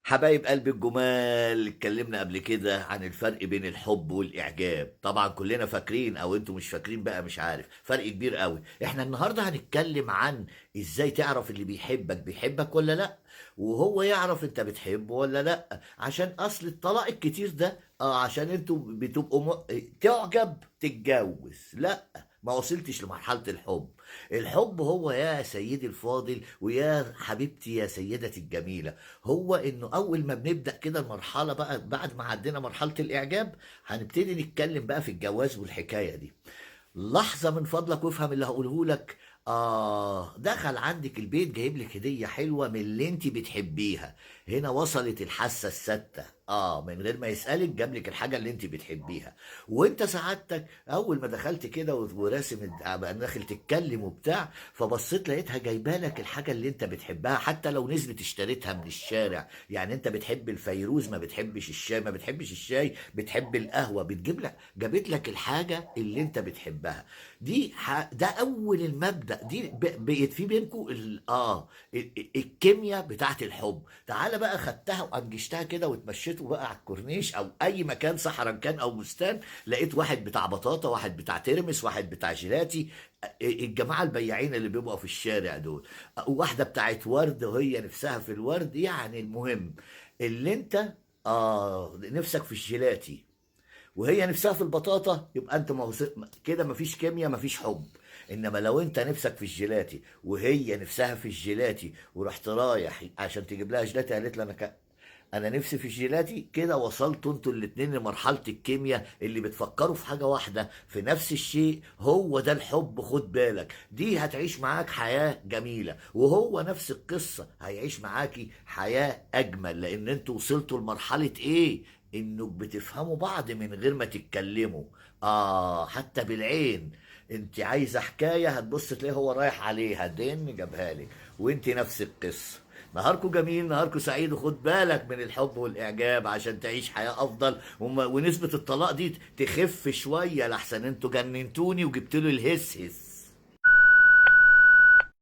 حبايب قلب الجمال، اتكلمنا قبل كده عن الفرق بين الحب والإعجاب. طبعا كلنا فاكرين او انتوا مش فاكرين بقى، مش عارف، فرق كبير قوي. احنا النهاردة هنتكلم عن ازاي تعرف اللي بيحبك بيحبك ولا لا، وهو يعرف انت بتحبه ولا لا. عشان اصل الطلاق الكتير ده عشان انتوا بتبقوا تعجب تتجوز، لا ما وصلتش لمرحلة الحب. الحب هو يا سيدي الفاضل ويا حبيبتي يا سيدتي الجميلة، هو انه اول ما بنبدأ كده المرحلة بقى، بعد ما عدينا مرحلة الاعجاب هنبتدي نتكلم بقى في الجواز والحكاية دي. لحظة من فضلك وافهم اللي هقوله لك. دخل عندك البيت جايب لك هدية حلوة من اللي انت بتحبيها. هنا وصلت الحاسة الستة، من غير ما يسألك جاب لك الحاجة اللي انت بتحبيها. وانت سعادتك اول ما دخلت كده وراسم بقى داخل تتكلم وبتاع، فبصيت لقيتها جايبه لك الحاجة اللي انت بتحبها، حتى لو نزلت اشتريتها من الشارع. يعني انت بتحب الفيروز، ما بتحبش الشاي، ما بتحبش الشاي بتحب القهوة، جابت لك الحاجة اللي انت بتحبها دي. ده اول المبدأ دي بقت في بينكم الكيمياء بتاعت الحب. تعالى بقى خدتها وانجشتها كده واتمشيتوا بقى على الكورنيش او اي مكان، صحراء كان او بستان، لقيت واحد بتاع بطاطا، واحد بتاع ترمس، واحد بتاع جيلاتي، الجماعه البياعين اللي بيبقوا في الشارع دول، واحده بتاعت ورد وهي نفسها في الورد. يعني المهم اللي انت نفسك في الجيلاتي وهي نفسها في البطاطا، يبقى انت كده مفيش كيمياء، مفيش حب. انما لو انت نفسك في الجيلاتي وهي نفسها في الجيلاتي، ورحت رايح عشان تجيب لها جيلاتي، قالت لها انا نفسي في الجيلاتي، كده وصلتوا انتوا الاتنين لمرحلة الكيمياء اللي بتفكروا في حاجة واحدة في نفس الشيء. هو ده الحب، خد بالك، دي هتعيش معاك حياة جميلة، وهو نفس القصة هيعيش معاكي حياة اجمل، لان انتوا وصلتوا لمرحلة ايه؟ انه بتفهموا بعض من غير ما تتكلموا، حتى بالعين. انت عايزة حكاية هتبص تلاقيه هو رايح عليها، دين جابها لك، وانت نفس القصة. نهاركم جميل، نهاركم سعيد، وخد بالك من الحب والإعجاب عشان تعيش حياة أفضل، ونسبة الطلاق دي تخف شوية، لحسن انتوا جننتوني وجبتولي الهس هس.